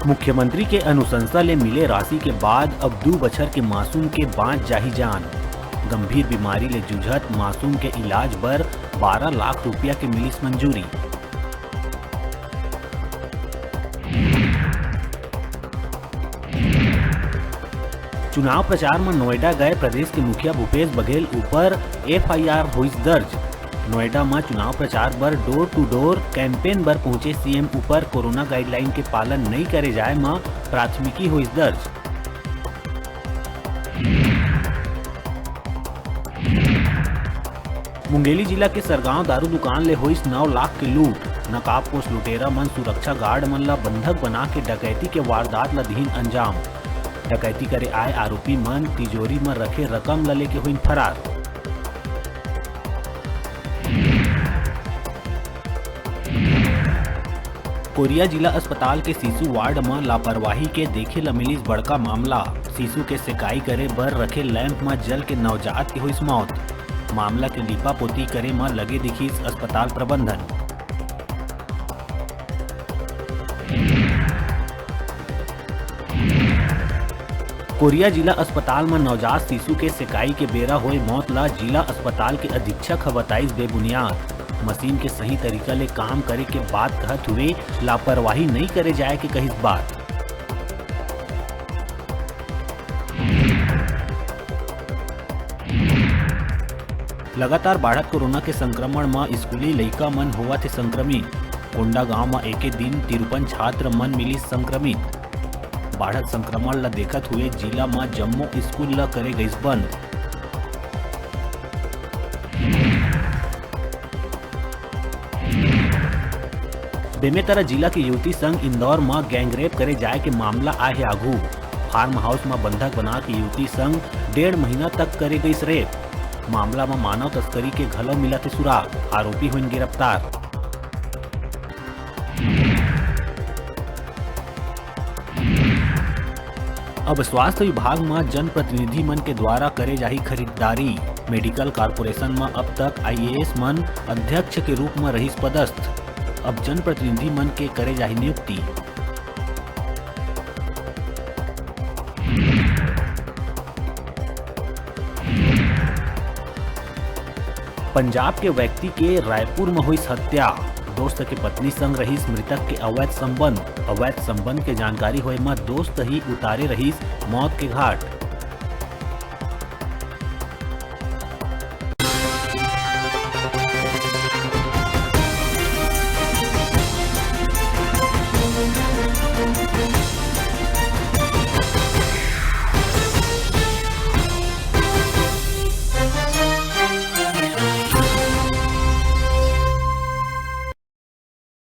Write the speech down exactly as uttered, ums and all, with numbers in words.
मुख्यमंत्री के अनुशंसा ले मिले राशि के बाद अब दू बछर के मासूम के बांच जाही जान। गंभीर बीमारी ले जूझत मासूम के इलाज बर बारह लाख रुपया के मिलिस मंजूरी। चुनाव प्रचार म नोएडा गए प्रदेश के मुखिया भूपेश बघेल ऊपर एफआईआर होइस दर्ज। नोएडा म चुनाव प्रचार बर door to door campaign बर पहुंचे सीएम ऊपर कोरोना गाइडलाइन के पालन नइ करे जाए म प्राथमिकी होइस दर्ज। मुंगेली जिला के सरगांव दारू दुकान ले होइस नौ लाख के लूट। नकाबपोश लुटेरा मन सुरक्षा गार्ड मन ला बंधक बना के डकैती के वारदात ला दिहिन अंजाम। डकैती करे आए आरोपी मन तिजोरी म रखे रकम ला लेके होइन फरार। कोरिया जिला अस्पताल के शिशु वार्ड म लापरवाही के देखे ल मिलिस बड़का मामला। शिशु के सेकाई करे बर रखे लैंप म जल के नवजात के होइस मौत। मामला के लीपापोती करे म लगे दिखिस अस्पताल प्रबंधन। कोरिया जिला अस्पताल म नवजात शिशु के सेकाई के बेरा होए मौत ला जिला अस्पताल के अधीक्षक ह बताइस बेबुनियाद। मशीन के सही तरीका ले काम करे के बात कहत हुए लापरवाही नइ करे जाए के कहिस बात। लगातार बाढ़त कोरोना के संक्रमण म स्कूली लइका मन होवत हे संक्रमित। कोंडागांव म एके दिन तिरपन छात्र मन मिलिस संक्रमित। बाढ़त संक्रमण ल देखत हुए जिला म जम्मो स्कूल ल करे गइस बंद। बेमेतरा जिला के युवती संग इंदौर म गैंगरेप करे जाए के मामला आए हे आघू। फार्म हाउस म बंधक बना के युवती संग डेढ़ महीना तक करे गइस रेप। मामला म मानव तस्करी के घलो मिलत हे सुराग, आरोपी होइन गिरफ्तार। अब स्वास्थ्य विभाग म जनप्रतिनिधि मन के द्वारा करे जाही खरीदारी। मेडिकल कॉरपोरेशन म अब तक आईएएस मन अध्यक्ष के रूप म रहिस पदस्थ। अब जनप्रतिनिधि मन के करे जाही नियुक्ति। पंजाब के व्यक्ति के रायपुर म होइस हत्या। दोस्त के पत्नी संग रहिस मृतक के अवैध संबंध। अवैध संबंध के जानकारी होए म दोस्त ही उतारे रहिस मौत के घाट।